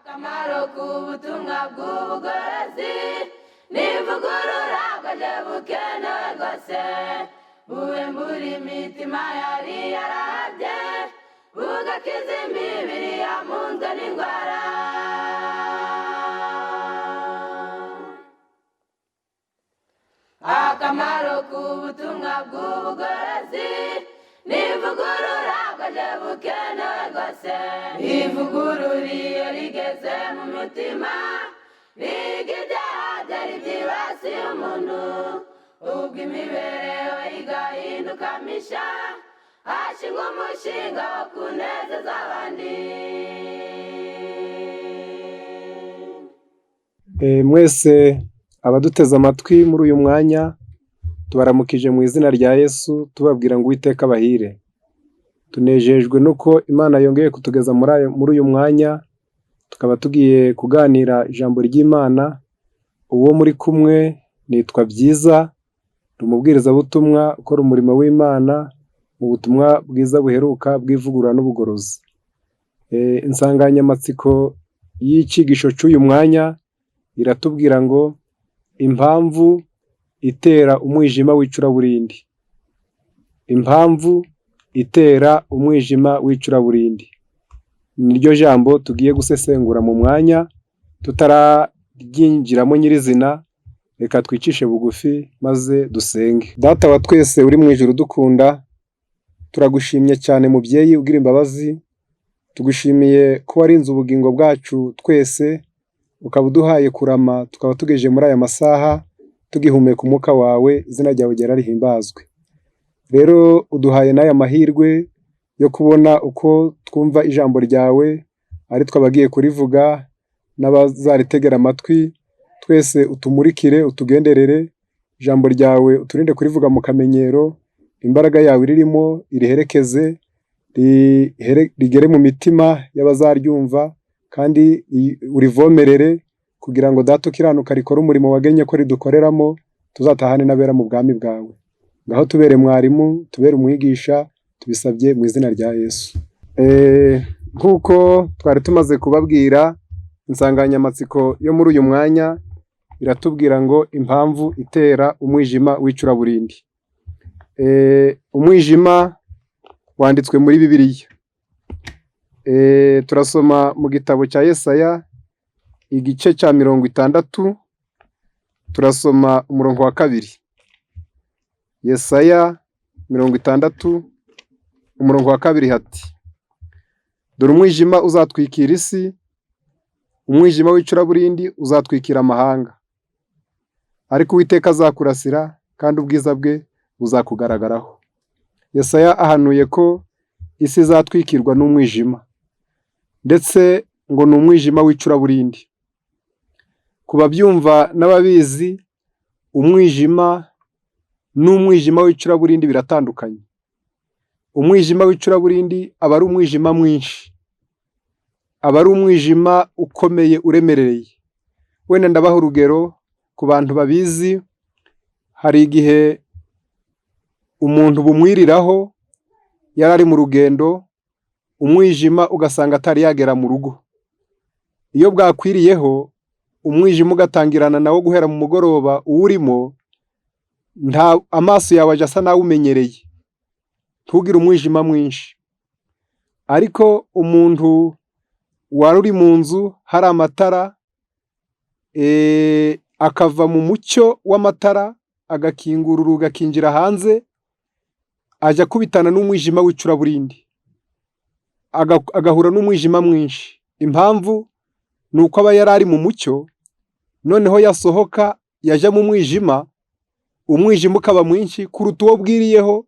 Akamaro k'ubutumwa bw'ubugorozi n'ivugurura bwaje bukenewe rwose, buhembura imitima yari yarahabye, bugakiza imibiri yamunzwe n'indwara. Akamaro k'ubutumwa bw'ubugorozi n'ivugurura bwaje bukenewe rwose. Ivugurura iyo rigeze mu mutima, riga ibyaha byari byibasiye umuntu, ubwo imibereho igahinduka misha, hashingwa umushinga wo kunezeza abandi. Mwese abaduteze amatwi muri uyu mwanya, tubaramukije mu izina rya Yesu, tubabwira ngo Uwiteka abahire. Tunejejwe nuko Imana yongeye kutugeza muri uyu mwanya, tukaba tugiye kuganira ijambo ry'Imana. Uwo muri kumwe nitwa Byiza, ndi umubwirizabutumwa ukora umurimo w'Imana mu butumwa bwiza buheruka bw'ivugurura n'ubugorozi. Insanganyamatsiko y'icyigisho cy'uyu mwanya iratubwira ngo impamvu itera umwijima w'icuraburindi. Impamvu itera umwijima w'icuraburindi. Niryo jambo tugiye gusesengura mu mwanya, tutararyinjiramo nyirizina, reka twicishe bugufi maze dusenge. Data wa twese uri mu ijuru dukunda, turagushimye cyane mubyeyi ugira imbabazi, tugushimiye ko warinze ubugingo bwacu twese, ukaba uduhaye kurama, tukaba tugejeje muri aya masaha tugihumeka umwuka wawe, izina ryawe ryera rihimbazwe. Rero uduhaye n'aya mahirwe yo kubona uko twumva ijambo ryawe, ari twe abagiye kurivuga n'abazaritegera amatwi, twese utumurikire, utugenderere, ijambo ryawe uturinde kurivuga mu kamenyero, imbaraga yawe iririmo iriherekeze, rigere mu mitima y'abazaryumva, kandi urivomerere kugira ngo Data ukiranuka rikore umurimo wagennye ko ridukoreramo, tuzatahane n'abera mu bwami bwawe. Ngaho tubere mwarimu, tubere umwigisha, tubisabye mu izina rya Yesu. Nk'uko twari tumaze kubabwira, insanganyamatsiko yo muri uyu mwanya iratubwira ngo impamvu itera umwijima w'icuraburindi. Umwijima wanditswe muri Bibiliya. Turasoma mu gitabo cya Yesaya igice cya 60, turasoma umurongo wa 2. Yesaya 60 umurongo wa 2 hati: dore umwijima uzatwikira isi, umwijima w'icuraburindi uzatwikira amahanga, ariko Uwiteka azakurasira kandi ubwiza bwe buzakugaragaraho. Yesaya ahanuye ko isi izatwikirwa n'umwijima, ndetse ngo ni umwijima w'icuraburindi. Ku babyumva n'ababizi, umwijima n'umwijima w'icuraburindi biratandukanye. Umwijima w'icuraburindi aba ari umwijima mwinshi, aba ari umwijima ukomeye uremereye. Wenda ndabaha urugero ku bantu babizi, hari igihe umuntu bumwiriraho yari ari mu rugendo, umwijima ugasanga atari yagera mu rugo. Iyo bwakwiriyeho umwijima ugatangirana nawo guhera mu mugoroba uwurimo, nta amaso yawe aja asa n'awumenyereye, ntugire umwijima mwinshi. Ariko umuntu wari uri mu nzu hari amatara, akava mu mucyo w'amatara agakingura urugi akinjira hanze, aja akubitana n'umwijima w'icuraburindi, agahura n'umwijima mwinshi. Impamvu ni uko aba yari ari mu mucyo, noneho yasohoka yaja mu mwijima, umwijima ukaba mwinshi kuruta uwo bwiriyeho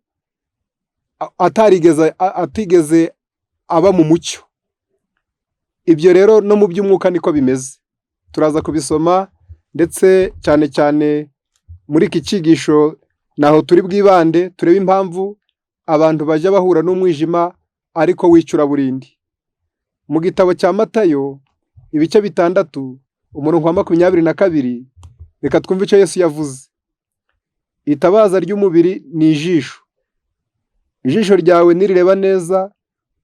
atarigeze atigeze aba mu mucyo. Ibyo rero no mu by'umwuka niko bimeze. Turaza kubisoma ndetse cyane cyane muri iki cyigisho naho turi bwibande, turebe impamvu abantu bajya bahura n'umwijima ariko w'icuraburindi. Mu gitabo cya Matayo ibice 6 umurongo wa 22, reka twumve icyo Yesu yavuze. Itabaza ry'umubiri ni ijisho. Ijisho ryawe nirireba neza,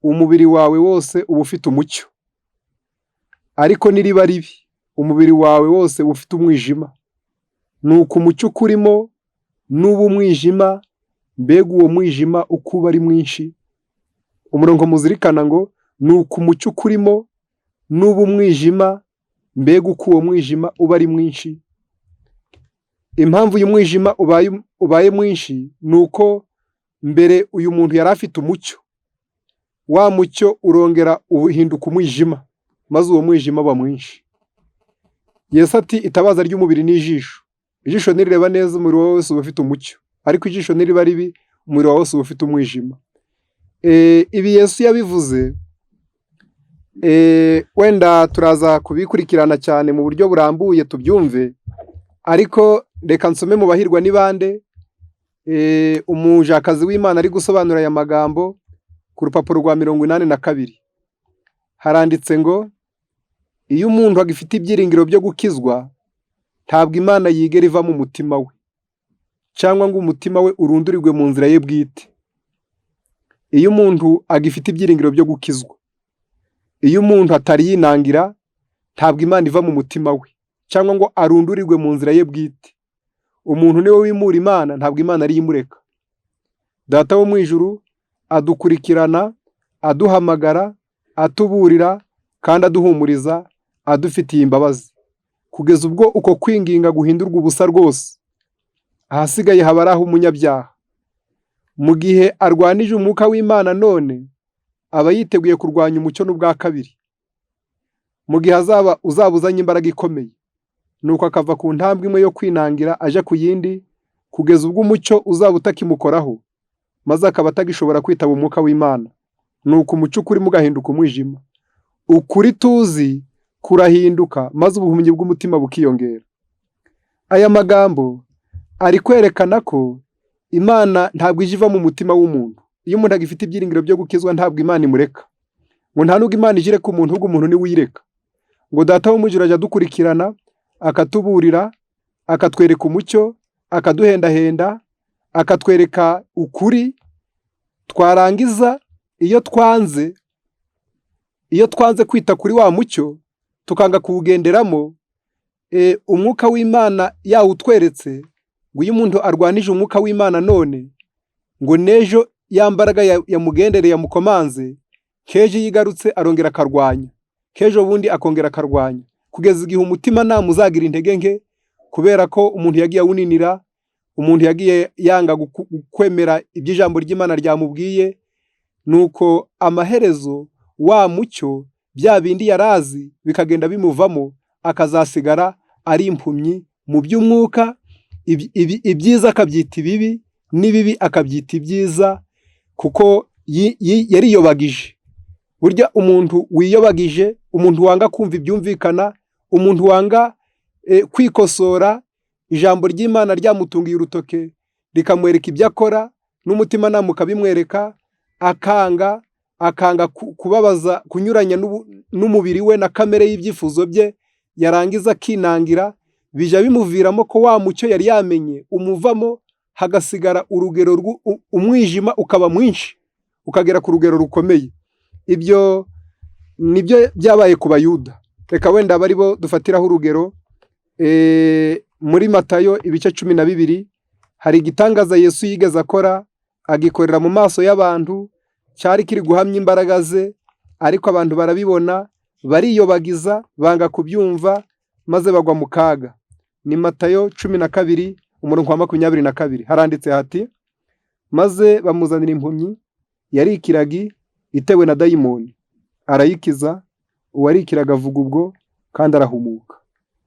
umubiri wawe wose uba ufite umucyo. Ariko niriba ribi, umubiri wawe wose ufite umwijima. Nuko umucyo ukurimo nuba umwijima, mbega uwo mwijima uko uba ari mwinshi. Umurongo muzirikana ngo nuko umucyo ukurimo nuba umwijima, mbega uko uwo mwijima uba ari mwinshi. Impamvu uyu mwijima ubaye mwinshi ni uko mbere uyu muntu yari afite umucyo, wa mucyo urongera uhinduka umwijima, maze uwo mwijima uba mwinshi. Yesu ati itabaza ry'umubiri ni ijisho. Ijisho nirireba neza umubiri wawe wose uba ufite umucyo, ariko ijisho niriba ribi umubiri wawe wose uba ufite umwijima. Ibi Yesu yabivuze, wenda turaza kubikurikirana cyane mu buryo burambuye tubyumve, ariko reka nsome mu Bahirwa ni bande, umujakazi w'Imana ari gusobanura aya magambo ku rupapuro rwa 82. Haranditse ngo iyo umuntu agifite ibyiringiro byo gukizwa, ntabwo Imana yigera iva mu mutima we, cyangwa ngo umutima we urundurirwe mu nzira ye bwite. Iyo umuntu agifite ibyiringiro byo gukizwa, iyo umuntu atari yinangira, ntabwo Imana iva mu mutima we, cyangwa ngo arundurirwe mu nzira ye bwite. Umuntu niwe wimura Imana, ntabwo Imana ariyo imureka. Data wo mu ijuru adukurikirana, aduhamagara, atuburira kandi aduhumuriza, adufitiye imbabazi, kugeza ubwo uko kwinginga guhindurwa ubusa rwose. Ahasigaye haba ari ah'umunyabyaha. Mu gihe arwanije umwuka w'Imana none, aba yiteguye kurwanya umucyo n'ubwa kabiri. Mu gihe azaba uzaba uzanye imbaraga ikomeye, nuko akava ku ntambwe imwe yo kwinangira aja ku yindi, kugeza ubwo umucyo uzaba utakimukoraho, maze akaba atagishobora kwitaba umwuka w'Imana. Nuko umucyo ukurimo ugahinduka umwijima. Ukuri tuzi kurahinduka, maze ubuhumyi bw'umutima bukiyongera. Aya magambo ari kwerekana ko Imana ntabwo ijya iva mu mutima w'umuntu. Iyo umuntu agifite ibyiringiro byo gukizwa ntabwo Imana imureka. Ngo nta nubwo Imana ijya ireka umuntu, ahubwo umuntu niwe uyireka. Ngo Data wo mu ijuru ajya adukurikirana, akatuburira, akatwereka umucyo, akaduhendahenda, akatwereka ukuri, twarangiza iyo twanze kwita kuri wa mucyo, tukanga kuwugenderamo, umwuka w'Imana yawutweretse, ngo iyo umuntu arwanije umwuka w'Imana none, ngo n'ejo ya mbaraga yamugendereye yamukomanze, k'ejo iyo igarutse arongera akarwanya, k'ejo bundi akongera akarwanya, kugeza igihe umutimanama uzagira intege nke, kubera ko umuntu yagiye awuninira, umuntu yagiye yanga kwemera ibyo ijambo ry'Imana ryamubwiye, nuko amaherezo wa mucyo bya bindi yari azi bikagenda bimuvamo, akazasigara ari impumyi mu by'umwuka, ibyiza akabyita ibibi, n'ibibi akabyita ibyiza, kuko yariyobagije. Burya umuntu wiyobagije, umuntu wanga kumva ibyumvikana, umuntu wanga kwikosora, ijambo ry'Imana ryamutungiye urutoke rikamwereka ibyo akora, n'umutimanama ukabimwereka, akanga, akanga kubabaza, kunyuranya n'umubiri we na kamere y'ibyifuzo bye, yarangiza akinangira, bijya bimuviramo ko wa mucyo yari yamenye umuvamo, hagasigara urugero umwijima ukaba mwinshi, ukagera ku rugero rukomeye. Ibyo nibyo byabaye ku Bayuda. Reka wenda abe aribo dufatiraho urugero. Muri Matayo ibice 12 hari igitangaza Yesu yigeze akora, agikorera mu maso y'abantu, cyari kiri guhamya imbaraga ze, ariko abantu barabibona, bariyobagiza, banga kubyumva, maze bagwa mu kaga. Ni Matayo 12 umurongo wa 22. Haranditse hati: maze bamuzanira impumyi yari ikiragi itewe na dayimoni, arayikiza, uwari ikiragi avuga ubwo kandi arahumuka.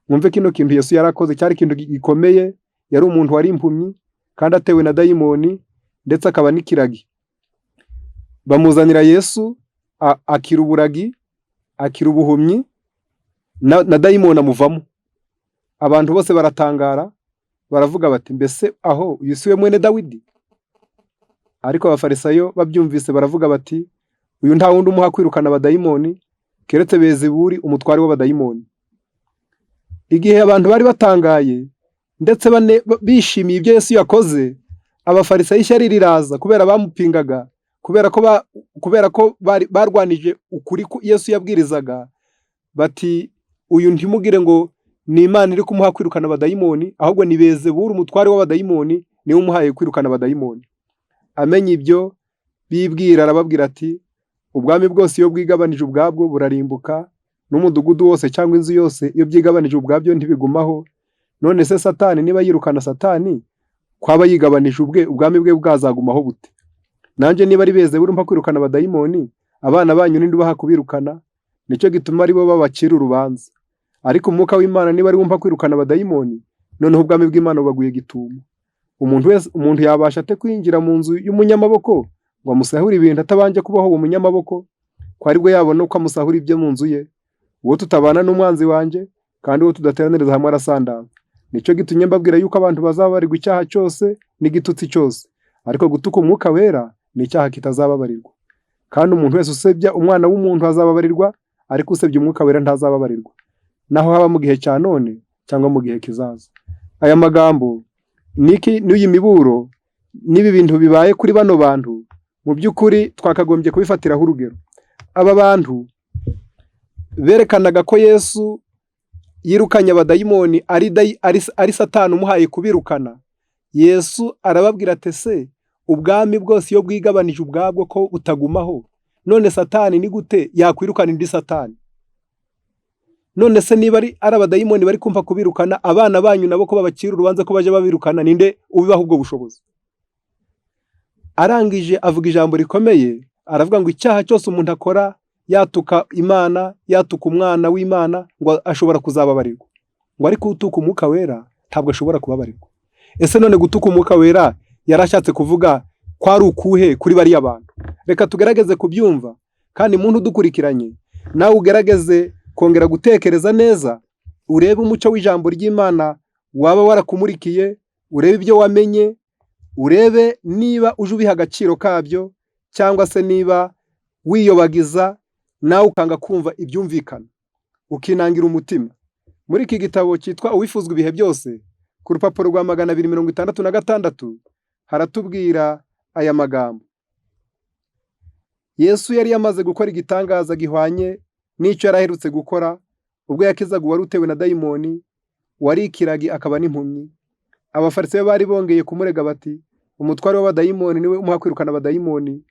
Mwumve kino kintu Yesu yarakoze cyari ikintu gikomeye, yari umuntu wari impumyi kandi atewe na dayimoni ndetse akaba n'ikiragi. Bamuzanira Yesu, akira uburagi, akira ubuhumyi, na dayimoni amuvamo. Abantu bose baratangara, baravuga bati: mbese aho uyu si we mwene Dawidi? Ariko Abafarisayo babyumvise baravuga bati: uyu nta wundi umuha kwirukana abadayimoni keretse Bezebuli umutware w'abadayimoni. Igihe abantu bari batangaye ndetse bishimiye ibyo Yesu yakoze, Abafarisayo ishyari riraza kubera bamupingaga, kubera ko barwanije ukuri Yesu yabwirizaga, Bati uyu ntimugire ngo ni Imana iri kumuha kwirukana abadayimoni, ahubwo ni Bezebuli umutware w'abadayimoni niwe umuhaye kwirukana abadayimoni. Amenye ibyo bibwira arababwira ati ubwami bwose iyo bwigabanije ubwabwo burarimbuka, n'umudugudu wose cyangwa inzu yose iyo byigabanije ubwabyo ntibigumaho. None se Satani niba yirukana Satani, kwaba yigabanije ubwe, ubwami bwe bwazagumaho bute? Nanjye niba ari Bezebuli umpa kwirukana abadayimoni, abana banyu ninde ubaha kubirukana? Nicyo gituma ari bo babacira urubanza. Ariko umwuka w'Imana niba ari we umpa kwirukana abadayimoni, noneho ubwami bw'Imana bubaguye gitumo. Umuntu wese, umuntu yabasha ate kwinjira mu nzu y'umunyamaboko ngo amusahure ibintu atabanje kuboha uwo munyamaboko, ko aribwo yabona uko amusahura ibyo mu nzu ye? Uwo tutabana n'umwanzi wanjye, kandi uwo tudateraniriza hamwe arasandaza. Nicyo gitumye mbabwira yuko abantu bazababarirwa icyaha cyose n'igitutsi cyose, ariko gutuka umwuka wera ni icyaha kitazababarirwa. Kandi umuntu wese usebya umwana w'umuntu azababarirwa, ariko usebya umwuka wera ntazababarirwa, naho haba mu gihe cya none cyangwa mu gihe kizaza. Aya magambo niki n'uyu miburo n'ibi bintu bibaye kuri bano bantu, mu by'ukuri twakagombye kubifatiraho urugero. Aba bantu berekanaga ko Yesu yirukanye abadayimoni ari Satani umuhaye kubirukana. Yesu arababwira ati ese ubwami bwose iyo bwigabanije ubwabwo ko butagumaho, none Satani ni gute yakwirukana indi Satani? None se niba ari abadayimoni bari kumva kubirukana, abana banyu nabo ko babacira urubanza ko bajya babirukana, ninde ubibaha ubwo bushobozi? Arangije avuga ijambo rikomeye, aravuga ngo icyaha cyose umuntu akora, yatuka Imana, yatuka umwana w'Imana, ngo ashobora kuzababarirwa. Ngo ariko utuka umwuka wera ntabwo ashobora kubabarirwa. Ese none gutuka umwuka wera yarashatse kuvuga ko ari ukuhe kuri bariya bantu? Reka tugerageze kubyumva, kandi muntu udukurikiranye nawe ugerageze kongera gutekereza neza, urebe umucyo w'ijambo ry'Imana waba warakumurikiye, urebe ibyo wamenye, urebe niba uje ubiha agaciro kabyo, cyangwa se niba wiyobagiza nawe ukanga kumva ibyumvikana, ukinangira umutima. Muri iki gitabo cyitwa Uwifuzwa ibihe byose, ku rupapuro rwa 266 haratubwira aya magambo. Yesu yari yamaze gukora igitangaza gihwanye n'icyo yari aherutse gukora ubwo yakizaga uwari utewe na dayimoni, wari ikiragi akaba n'impumyi. Abafarisayo bari bongeye kumurega bati umutware w'abadayimoni niwe umuha kwirukana abadayimoni.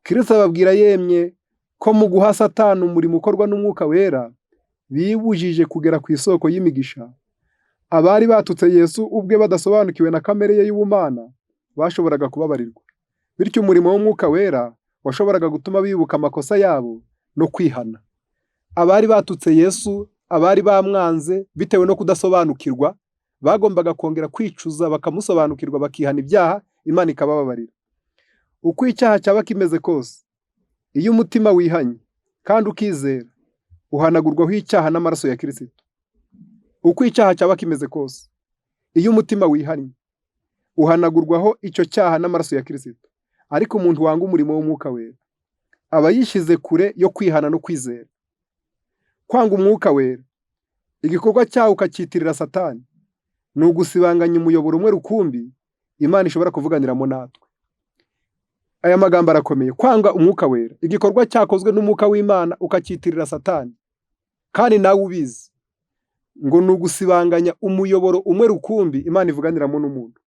Kristo ababwira yemye ko mu guha Satani umurimo ukorwa n'umwuka wera bibujije kugera ku isoko y'imigisha. Abari batutse Yesu ubwe badasobanukiwe na kamere ye y'ubumana bashoboraga kubabarirwa. Bityo umurimo w'umwuka wera washoboraga gutuma bibuka amakosa yabo no kwihana. Abari batutse Yesu, abari bamwanze bitewe no kudasobanukirwa, bagombaga kongera kwicuza bakamusobanukirwa, bakihana ibyaha, Imana ikabababarira. Uko icyaha cyaba kimeze kose, iyo umutima wihanye kandi ukizera, uhanagurwaho icyaha n'amaraso ya Kristo. Uko icyaha cyaba kimeze kose, iyo umutima wihannye, uhanagurwaho icyo cyaha n'amaraso ya Kristo. Ariko umuntu wanga umurimo w'umwuka wera aba yishyize kure yo kwihana no kwizera. Kwanga umwuka wera, igikorwa cyawo ukacyitirira Satani, ni ugusibanganya umuyoboro umwe rukumbi Imana ishobora kuvuganiramo natwe. Aya magambo arakomeye. Kwanga umwuka wera, igikorwa cyakozwe n'umwuka w'Imana ukacyitirira Satani, kandi nawe ubizi, ngo ni ugusibanganya umuyoboro umwe rukumbi Imana ivuganiramo n'umuntu.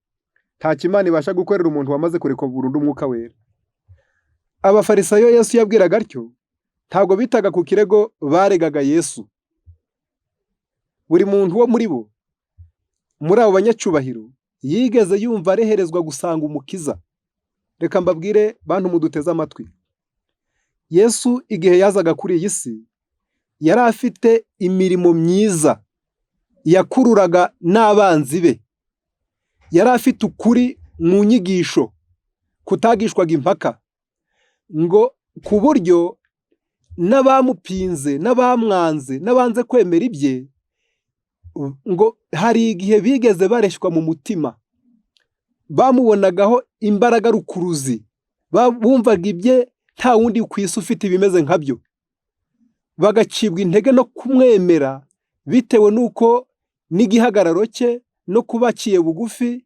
Ntacyo Imana ibasha gukorera umuntu wamaze kureka burundu umwuka wera. Abafarisayo Yesu yabwiraga atyo, ntabwo bitaga ku kirego baregaga Yesu. Buri muntu wo muri bo, muri abo banyacyubahiro, yigeze yumva areherezwa gusanga Umukiza. Reka mbabwire bantu muduteze amatwi. Yesu igihe yazaga kuri iyi si, yari afite imirimo myiza yakururaga n'abanzi be. Yari afite ukuri mu nyigisho kutagishwaga impaka, ngo ku buryo n'abamupinze n'abamwanze n'abanze kwemera ibye, ngo hari igihe bigeze bareshywa mu mutima. Bamubonagaho imbaraga rukuruzi, bumvaga ibye nta wundi ku isi ufite ibimeze nkabyo, bagacibwa intege no kumwemera bitewe n'uko n'igihagararo cye no kuba aciye bugufi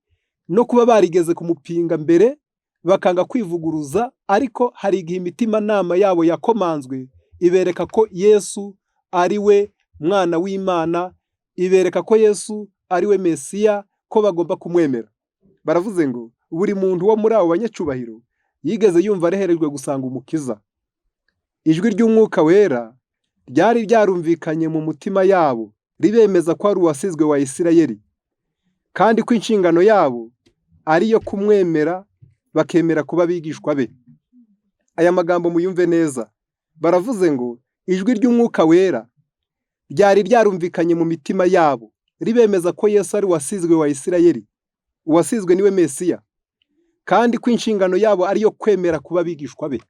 no kuba barigeze kumupinga mbere bakanga kwivuguruza, ariko hari igihe imitimanama yabo yakomanzwe ibereka ko Yesu ari we mwana w'Imana, ibereka ko Yesu ari we Mesiya, ko bagomba kumwemera. Baravuze ngo buri muntu wo muri abo banyacyubahiro yigeze yumva areherejwe gusanga Umukiza. Ijwi ry'Umwuka Wera ryari ryarumvikanye mu mutima yabo, ribemeza ko ari uwasizwe wa Isirayeli, kandi ko inshingano yabo ari iyo kumwemera, bakemera kuba abigishwa be. Aya magambo muyumve neza. Baravuze ngo ijwi ry'Umwuka Wera ryari ryarumvikanye mu mitima yabo, ribemeza ko Yesu ari uwasizwe wa Isirayeli, uwasizwe niwe Mesiya, kandi ko inshingano yabo ari iyo kwemera kuba abigishwa be.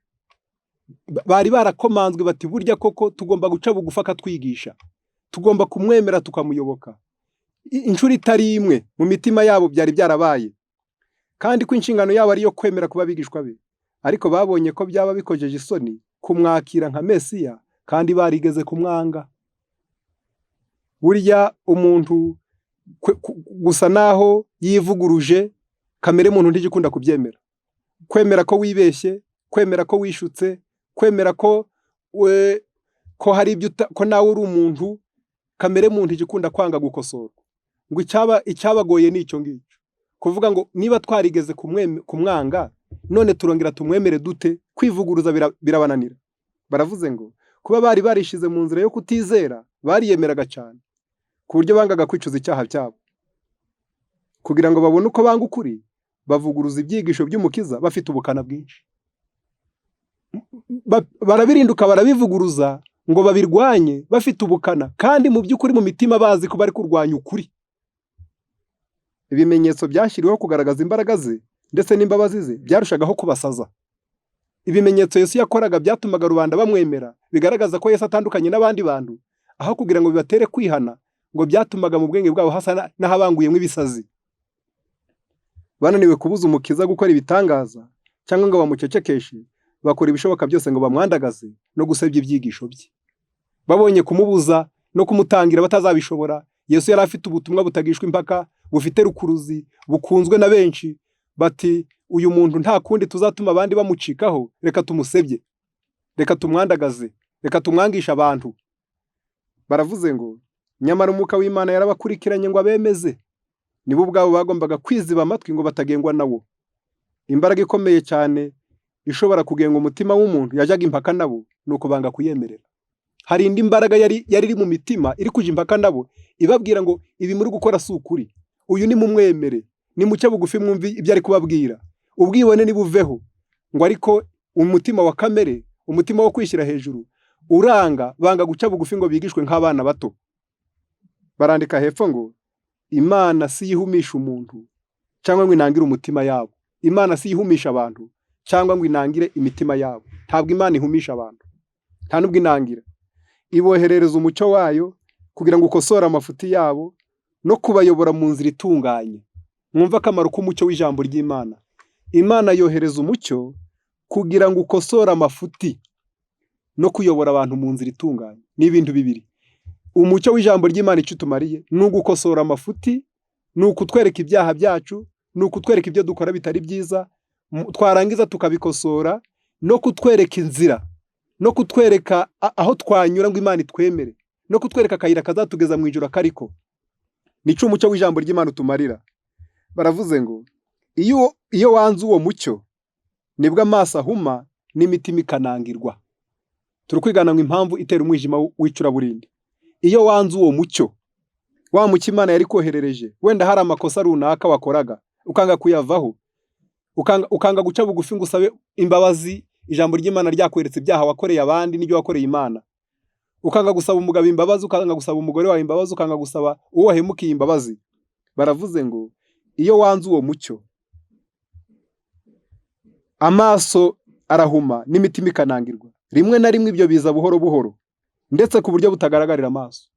Bari barakomanzwe bati burya koko tugomba guca bugufi akatwigisha, tugomba kumwemera tukamuyoboka. Inshuro itari imwe mu mitima yabo byari byarabaye, kandi ko inshingano yabo ari iyo kwemera kuba abigishwa be. Ariko babonye ko byaba bikojeje isoni kumwakira nka Mesiya kandi barigeze kumwanga. Burya umuntu gusa naho yivuguruje, kamere muntu ntijya ikunda kubyemera. Kwemera ko wibeshye, kwemera ko wishutse, kwemera ko we ko hari ibyo ko nawe uri umuntu, kamere muntu ijya ikunda kwanga gukosorwa. Ngo icyabagoye ni icyo ngicyo. Kuvuga ngo niba twarigeze kumwanga, none turongera tumwemere dute? Kwivuguruza birabananira. Baravuze ngo kuba bari barishize mu nzira yo kutizera, bariyemeraga cyane ku buryo bangaga kwicuza icyaha cyabo. Kugira ngo babone uko banga ukuri, bavuguruza ibyigisho by'Umukiza bafite ubukana bwinshi. Barabirinduka barabivuguruza ngo babirwanye bafite ubukana, kandi mu by'ukuri mu mitima bazi ko bari kurwanya ukuri. Ibimenyetso byashyiriweho kugaragaza imbaraga ze ndetse n'imbabazi ze byarushagaho kubasaza. Ibimenyetso Yesu yakoraga byatumaga rubanda bamwemera, bigaragaza ko Yesu atandukanye n'abandi bantu, aho kugira ngo bibatere kwihana, ngo byatumaga mu bwenge bwabo hasa n'ahabanguyemo ibisazi. Bananiwe kubuza Umukiza gukora ibitangaza cyangwa ngo bamucecekeshe, bakora ibishoboka byose ngo bamwandagaze no gusebya ibyigisho bye. Babonye kumubuza no kumutangira batazabishobora, Yesu yari afite ubutumwa butagishwa impaka, bufite rukuruzi, bukunzwe na benshi, bati uyu muntu nta kundi tuzatuma abandi bamucikaho, reka tumusebye, reka tumwandagaze, reka tumwangishe abantu. Baravuze ngo nyamara Umwuka w'Imana yarabakurikiranye ngo abemeze. Nibo ubwabo bagombaga kwiziba amatwi ngo batagengwa nawo. Imbaraga ikomeye cyane ishobora kugenga umutima w'umuntu yajyaga impaka nabo, nuko banga kuyemerera. Hari indi mbaraga yari iri mu mitima iri kujya impaka nabo, ibabwira ngo ibi muri gukora si ukuri, uyu ni mumwemere, nimuce bugufi mwumve ibyo ari kubabwira, ubwibone nibuveho. Ngo ariko umutima wa kamere, umutima wo kwishyira hejuru uranga, banga guca bugufi ngo bigishwe nk'abana bato. Barandika hepfo ngo Imana si yihumisha umuntu cyangwa ngo inangire umutima yabo. Imana si yihumisha abantu cyangwa ngo inangire imitima yabo. Ntabwo Imana ihumisha abantu, nta nubwo inangira. Iboherereza umucyo wayo kugira ngo ukosore amafuti yabo no kubayobora mu nzira itunganye. Mwumve akamaro k'umucyo w'ijambo ry'Imana. Imana yohereza umucyo kugira ngo ukosore amafuti no kuyobora abantu mu nzira itunganye. Ni ibintu bibiri. Umucyo w'ijambo ry'Imana icyo utumariye ni ugukosora amafuti, ni ukutwereka ibyaha byacu, ni ukutwereka ibyo dukora bitari byiza, twarangiza tukabikosora, no kutwereka inzira, no kutwereka aho twanyura ngo Imana itwemere, no kutwereka akayira kazatugeza mu ijuru akariko. Nico umucyo w'ijambo ry'Imana utumarira. Baravuze ngo iyo wanze uwo mucyo, nibwo amaso ahuma n'imitima ikanangirwa. Turi kwigana ngo impamvu itera umwijima w'icuraburindi. Iyo wanze uwo mucyo, wa mucyo Imana yari koherereje, wenda hari amakosa runaka wakoraga, ukanga kuyavaho, ukanga guca bugufi ngo usabe imbabazi, ijambo ry'Imana ryakweretse ibyaha wakoreye abandi n'ibyo wakoreye Imana. Ukanga gusaba umugabo imbabazi, ukanga gusaba umugore wawe imbabazi, ukanga gusaba uwo wahemukiye imbabazi. Baravuze ngo iyo wanze uwo mucyo, amaso arahuma n'imitima ikanangirwa. Rimwe na rimwe ibyo biza buhoro buhoro, ndetse ku buryo butagaragarira amaso.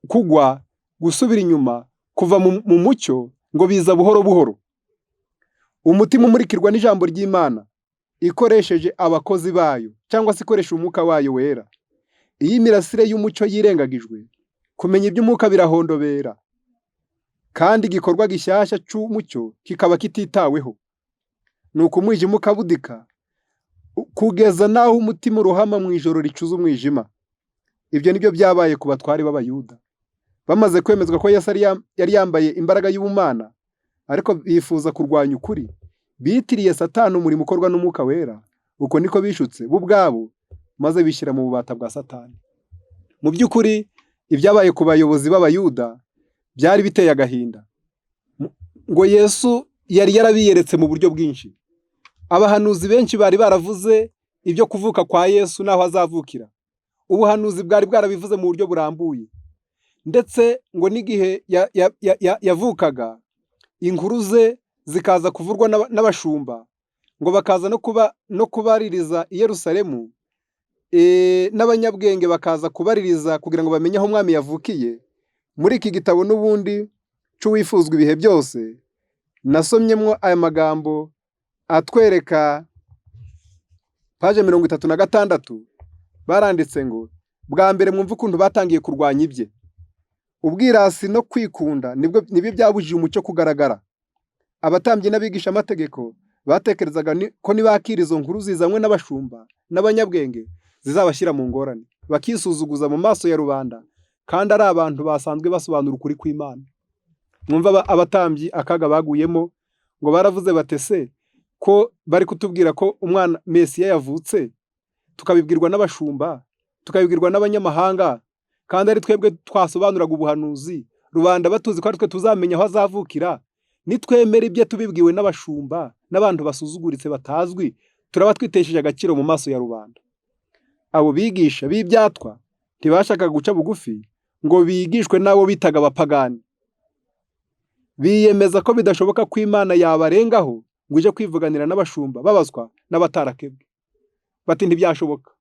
Kugwa, gusubira inyuma, kuva mu mucyo ngo biza buhoro buhoro. Umutima umurikirwa n'ijambo ry'Imana ikoresheje abakozi bayo cyangwa se ikoresha umwuka wayo wera. Iyo imirasire y'umucyo yirengagijwe, kumenya iby'umwuka birahondobera, kandi igikorwa gishyashya cy'umucyo kikaba kititaweho. Nuko umwijima ukabudika kugeza n'aho umutima urohama mu ijoro ricuze umwijima. Ibyo nibyo byabaye ku batware b'Abayuda. Bamaze kwemezwa ko Yesu yari yambaye imbaraga y'ubumana, ariko bifuza kurwanya ukuri, bitiriye Satani umurimo ukorwa n'Umwuka Wera. Uko niko bishutse bo ubwabo, maze bishyira mu bubata bwa Satani. Mu by'ukuri, ibyabaye ku bayobozi b'Abayuda byari biteye agahinda. Ngo Yesu yari yarabiyeretse mu buryo bwinshi. Abahanuzi benshi bari baravuze ibyo kuvuka kwa Yesu n'aho azavukira. Ubuhanuzi bwari bwarabivuze mu buryo burambuye. Ndetse ngo n'igihe yavukaga, inkuru ze zikaza kuvurwa n'abashumba, ngo bakaza no kubaririza i Yerusalemu, n'abanyabwenge bakaza kubaririza kugira ngo bamenye aho umwami yavukiye. Muri iki gitabo n'ubundi c'Uwifuzwa ibihe byose, nasomyemwo aya magambo atwereka paje 36, baranditse ngo: "Bwa mbere mwumve ukuntu batangiye kurwanya ibye. Ubwirasi no kwikunda nibyo byabujije umucyo kugaragara. Abatambyi n'abigishamategeko batekerezaga ko nibakira izo nkuru zizanywe n'abashumba n'abanyabwenge zizabashyira mu ngorane, bakisuzuguza mu maso ya rubanda, kandi ari abantu basanzwe basobanura ukuri kw'Imana." Mwumva abatambyi akaga baguyemo. Ngo baravuze batese ko bari kutubwira ko umwana Mesiya yavutse, tukabibwirwa n'abashumba, tukabibwirwa n'abanyamahanga, kandi ari twebwe twasobanuraga ubuhanuzi, rubanda batuzi ko ari twe tuzamenya aho azavukira, nitwemera ibyo tubibwiwe n'abashumba n'abantu basuzuguritse batazwi, turaba twitesheje agaciro mu maso ya rubanda. Abo bigisha b'ibyatwa ntibashakaga guca bugufi ngo bigishwe n'abo bitaga abapagani. Biyemeza ko bidashoboka ko Imana yabarengaho ngo ije kwivuganira n'abashumba babazwa n'abatarakebwe. Bati: "Ntibyashoboka,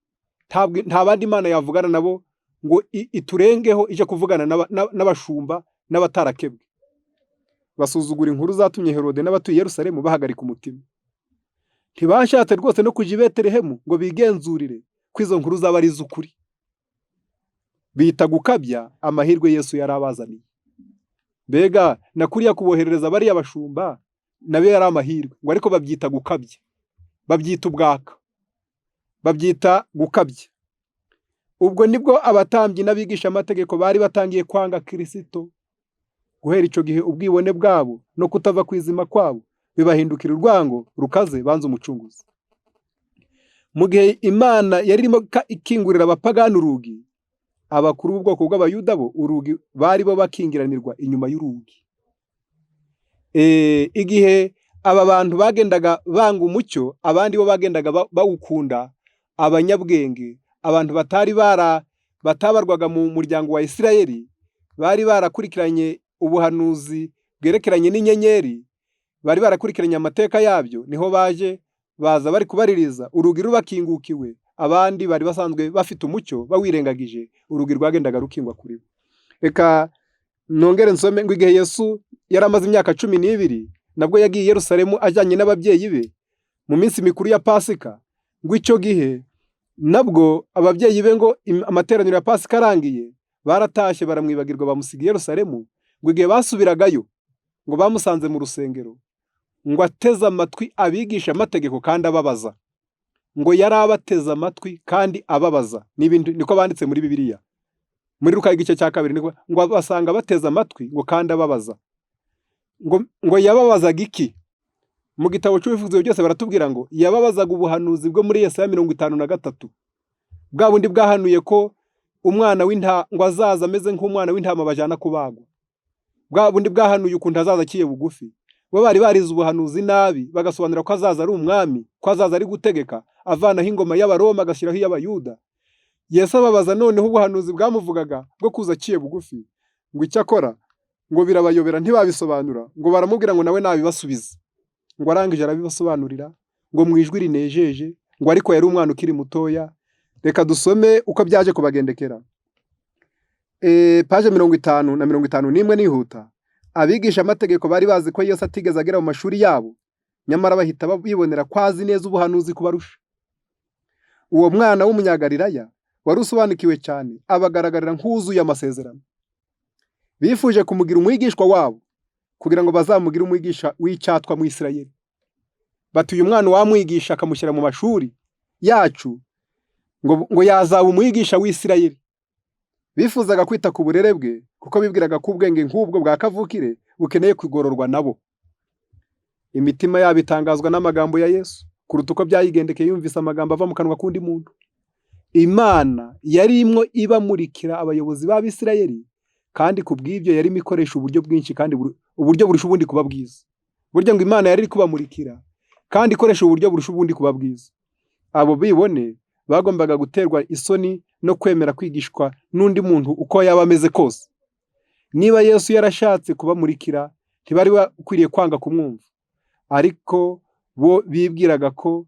nta bandi Imana yavugana nabo ngo iturengeho ije kuvugana n'abashumba n'abatarakebwe." Basuzugura inkuru zatumye Herode n'abatuye Yerusalemu bahagarika umutima. Ntibashatse rwose no kujya i Betelehemu ngo bigenzurire ko izo nkuru zaba ari iz'ukuri. Bita gukabya amahirwe Yesu yari abazaniye. Mbega na kuriya kuboherereza bariya bashumba nayo yari amahirwe, ngo ariko babyita gukabya, babyita ubwaka, babyita gukabya. Ubwo nibwo abatambyi n'abigishamategeko bari batangiye kwanga Kirisito. Guhera icyo gihe, ubwibone bwabo no kutava ku izima kwabo bibahindukira urwango rukaze banze Umucunguzi. Mu gihe Imana yari irimo ikingurira abapagani urugi, abakuru b'ubwoko bw'Abayuda bo urugi bari bo bakingiranirwa inyuma y'urugi. Igihe aba bantu bagendaga banga umucyo, abandi bo bagendaga bawukunda. Abanyabwenge, abantu batari bara batabarwaga mu muryango wa Isirayeli, bari barakurikiranye ubuhanuzi bwerekeranye n'inyenyeri, bari barakurikiranye amateka yabyo, niho baje baza bari kubaririza urugi rubakingukiwe. Abandi bari basanzwe bafite umucyo bawirengagije, urugi rwagendaga rukingwa kuri bo. Reka nongere nsome ngo: igihe Yesu yari amaze imyaka 12, nabwo yagiye i Yerusalemu ajyanye n'ababyeyi be mu minsi mikuru ya Pasika. Ngo icyo gihe nabwo ababyeyi be, ngo amateraniro ya Pasika arangiye, baratashye baramwibagirwa, bamusiga i Yerusalemu. Ngo igihe basubiragayo, ngo bamusanze mu rusengero, ngo ateze amatwi abigisha amategeko kandi ababaza. Ngo yari abateze amatwi kandi ababaza. Ni ibintu niko banditse muri Bibiliya, muri Luka igice cya 2, niko ngo basanga bateze amatwi ngo kandi ababaza. Ngo yababazaga iki? Mu gitabo cy'Uwifuzwa byose baratubwira ngo yababazaga ubuhanuzi bwo muri Yesaya 53, bwa bundi bwahanuye ko umwana w'inta ngo azaza ameze nk'umwana w'intama bajana kubagwa, bwa bundi bwahanuye ukuntu azaza aciye bugufi. Bo bari barize ubuhanuzi nabi, bagasobanura ko azaza ari umwami, ko azaza ari gutegeka, avanaho ingoma y'Abaroma agashyiraho iy'Abayuda. Yesu ababaza noneho ubuhanuzi bwamuvugaga bwo kuza aciye bugufi. Ngo icyakora ngo birabayobera, ntibabisobanura. Ngo baramubwira ngo nawe nabibasubiza. Ngo arangije arabibasobanurira ngo mu ijwi rinejeje, ngo ariko yari umwana ukiri mutoya. Reka dusome uko byaje kubagendekera. Paje 50 na 51, nihuta. Abigisha amategeko bari bazi ko Yesu atigeze agera mu mashuri yabo, nyamara bahita bibonera ko azi neza ubuhanuzi kubarusha. Uwo mwana w'Umunyagalilaya wari usobanukiwe cyane abagaragarira nk'uwuzuye amasezerano. Bifuje kumugira umwigishwa wabo kugira ngo bazamugire umwigisha w'icyatwa mu Isirayeli. Bati: "Uyu mwana wamwigisha akamushyira mu mashuri yacu, ngo yazaba umwigisha w'Isirayeli." Bifuzaga kwita ku burere bwe kuko bibwiraga ko ubwenge nk'ubwo bwa kavukire bukeneye kugororwa nabo. Imitima yabo itangazwa n'amagambo ya Yesu kuruta uko byayigendekeye yumvise amagambo ava mu kanwa k'undi muntu. Imana yari imwo ibamurikira abayobozi b'Abisirayeli, kandi ku bw'ibyo yarimo ikoresha uburyo bwinshi kandi uburyo burusha ubundi kuba bwiza. Burya ngo Imana yari iri kubamurikira kandi ikoresha uburyo burusha ubundi kuba bwiza. Abo bibone bagombaga guterwa isoni no kwemera kwigishwa n'undi muntu uko yaba ameze kose. Niba Yesu yarashatse kubamurikira, ntibari bakwiriye kwanga kumwumva. Ariko bo bibwiraga ko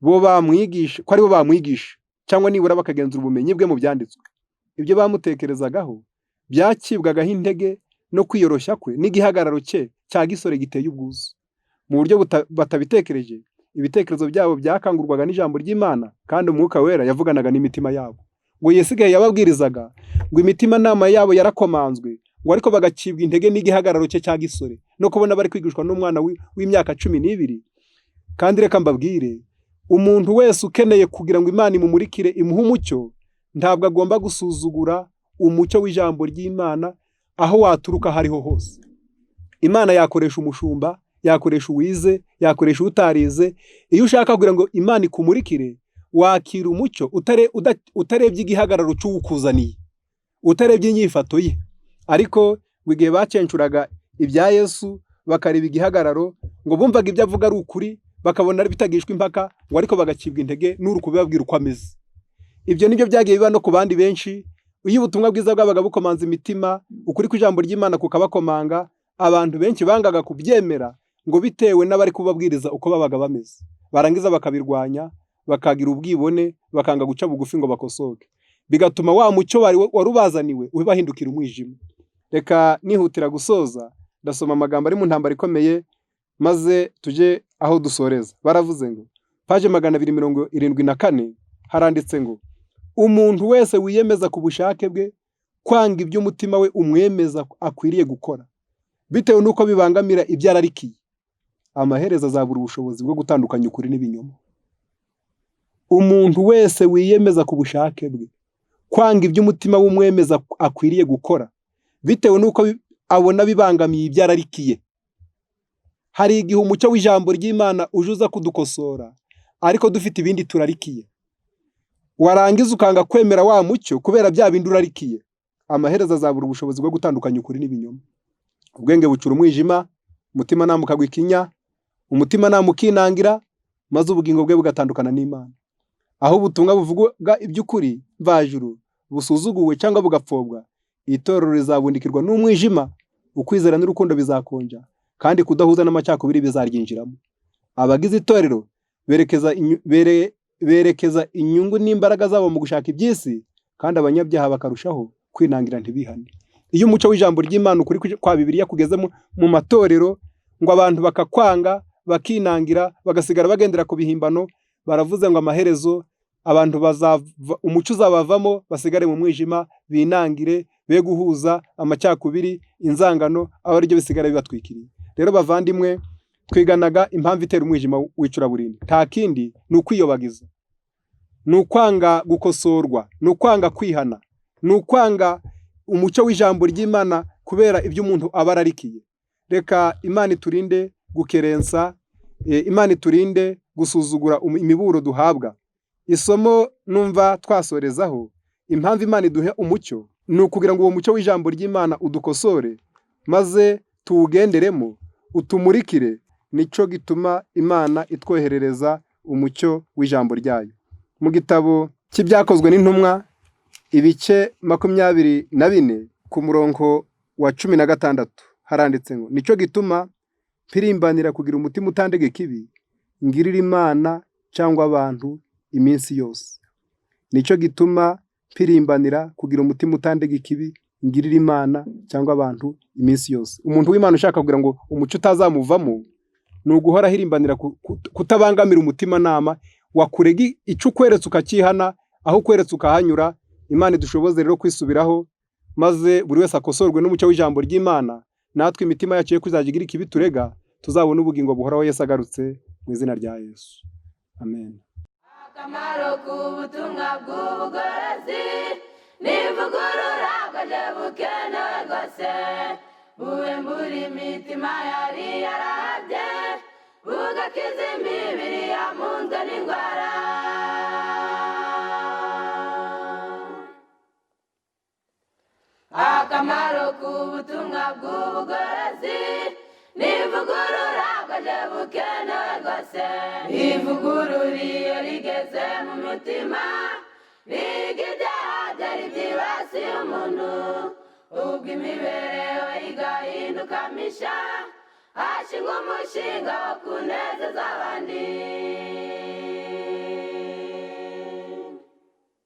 bo bamwigisha, ko aribo bamwigisha, cyangwa nibura bakagenzura ubumenyi bwe mu byanditswe. Ibyo bamutekerezagaho byacibwagaho intege no kwiyoroshya kwe n'igihagararo cye cya gisore giteye ubwuzu. Mu buryo batabitekereje, ibitekerezo byabo byakangurwaga n'ijambo ry'Imana, kandi Umwuka Wera yavuganaga n'imitima yabo. Ngo Yesu igihe yababwirizaga, ngo imitimanama yabo yarakomanzwe, ngo ariko bagacibwa intege n'igihagararo cye cya gisore no kubona bari kwigishwa n'umwana w'imyaka 12. Kandi reka mbabwire, umuntu wese ukeneye kugira ngo Imana imumurikire imuhe umucyo, ntabwo agomba gusuzugura umucyo w'ijambo ry'Imana aho waturuka aho ariho hose. Imana yakoresha umushumba, yakoresha uwize, yakoresha utarize. Iyo ushaka kugira ngo Imana ikumurikire, wakira umucyo utarebye igihagararo cy'uwukuzaniye, utarebye inyifato ye. Ariko ngo igihe bacencuraga ibya Yesu bakareba igihagararo, ngo bumvaga ibyo avuga ari ukuri, bakabona bitagishwa impaka, ngo ariko bagacibwa intege n'uri kubibabwira uko ameze. Ibyo nibyo byagiye biba no ku bandi benshi. Iyo ubutumwa bwiza bwabaga bukomanza imitima, ukuri kw'ijambo ry'Imana kukabakomanga, abantu benshi bangaga kubyemera ngo bitewe n'abari kubabwiriza uko babaga bameze. Barangiza bakabirwanya, bakagira ubwibone, bakanga guca bugufi ngo bakosoke. Bigatuma wa mucyo wari ubazaniwe ubahindukira umwijima. Reka nihutira gusoza, ndasoma amagambo ari mu ntambara ikomeye, maze tujye aho dusoreza. Baravuze ngo paje 274 haranditse ngo umuntu wese wiyemeza ku bushake bwe kwanga ibyo umutima we umwemeza akwiriye gukora, bitewe n'uko bibangamira ibyo ararikiye, amaherezo azabura ubushobozi bwo gutandukanya ukuri n'ibinyoma. Umuntu wese wiyemeza ku bushake bwe kwanga ibyo umutima w'umwemeza akwiriye gukora, bitewe n'uko abona bibangamiye ibyo ararikiye. Hari igihe umucyo w'ijambo ry'Imana uje uza kudukosora, ariko dufite ibindi turarikiye. Warangiza ukanga kwemera wa mucyo kubera bya bindi urarikiye, amaherezo azabura ubushobozi bwo gutandukanya ukuri n'ibinyoma. Ubwenge bucura umwijima, umutimanama ukagwa ikinya, umutimanama ukinangira, maze ubugingo bwe bugatandukana n'Imana. Aho ubutumwa buvuga iby'ukuri mvajuru busuzuguwe cyangwa bugapfobwa, itorero rizabundikirwa n'umwijima, ukwizera n'urukundo bizakonja, kandi kudahuza n'amacakubiri bizaryinjiramo. Abagize itorero berekeza inyungu n'imbaraga zabo mu gushaka iby'isi, kandi abanyabyaha bakarushaho kwinangira ntibihane. Iyo umucyo w'ijambo ry'Imana, ukuri kwa Bibiliya kugeze mu matorero, ngo abantu bakakwanga, bakinangira, bagasigara bagendera ku bihimbano, baravuze ngo amaherezo abantu bazava, umucyo uzabavamo, basigare mu mwijima, binangire, be guhuza, amacakubiri, inzangano, abe aribyo bisigara bibatwikiriye. Rero bavandimwe, twiganaga impamvu itera umwijima w'icuraburindi. Nta kindi, ni ukwiyobagiza, ni ukwanga gukosorwa, ni ukwanga kwihana, ni ukwanga umucyo w'ijambo ry'Imana kubera ibyo umuntu aba ararikiye. Reka Imana iturinde gukerensa, Imana iturinde gusuzugura imiburo duhabwa. Isomo numva twasorezaho, impamvu Imana iduha umucyo ni ukugira ngo uwo mucyo w'ijambo ry'Imana udukosore, maze tuwugenderemo, utumurikire. Nicyo gituma Imana itwoherereza umucyo w'ijambo ryayo. Mu gitabo cy'Ibyakozwe n'Intumwa, ibice 24 ku murongo wa 16 haranditse ngo nicyo gituma mpirimbanira kugira umutima utandega ikibi, ngirira Imana cyangwa abantu iminsi yose. Nicyo gituma mpirimbanira kugira umutima utandega ikibi, ngirira Imana cyangwa abantu iminsi yose. Umuntu w'Imana ushaka kugira ngo umucyo utazamuvamo, ni uguhora ahirimbanira kutabangamira umutimanama wakurega icyo ukweretse ukacyihana, aho ukweretse ukahanyura. Imana idushoboze rero kwisubiraho, maze buri wese akosorwe n'umucyo w'ijambo ry'Imana, natwe imitima yacu ye kuzajya igira ikibi turega, tuzabone ubugingo buhoraho Yesu agarutse, mu izina rya Yesu, amen. Akamaro k'ubutumwa bw'ubugorozi. N'ivugurura bwaje bukenewe rwose, buhembura imitima yari yarahabye, bugakiza imibiri yamunzwe n'indwara. Akamaro k'ubutumwa bw'ubugorozi n'ivugurura bwaje bukenewe rwose. Ivugurura iyo rigeze mu mutima, riga ibyaha byari byibasiye umuntu, ubwo imibereho igahinduka misha, hashingwa umushinga wo kunezeza abandi.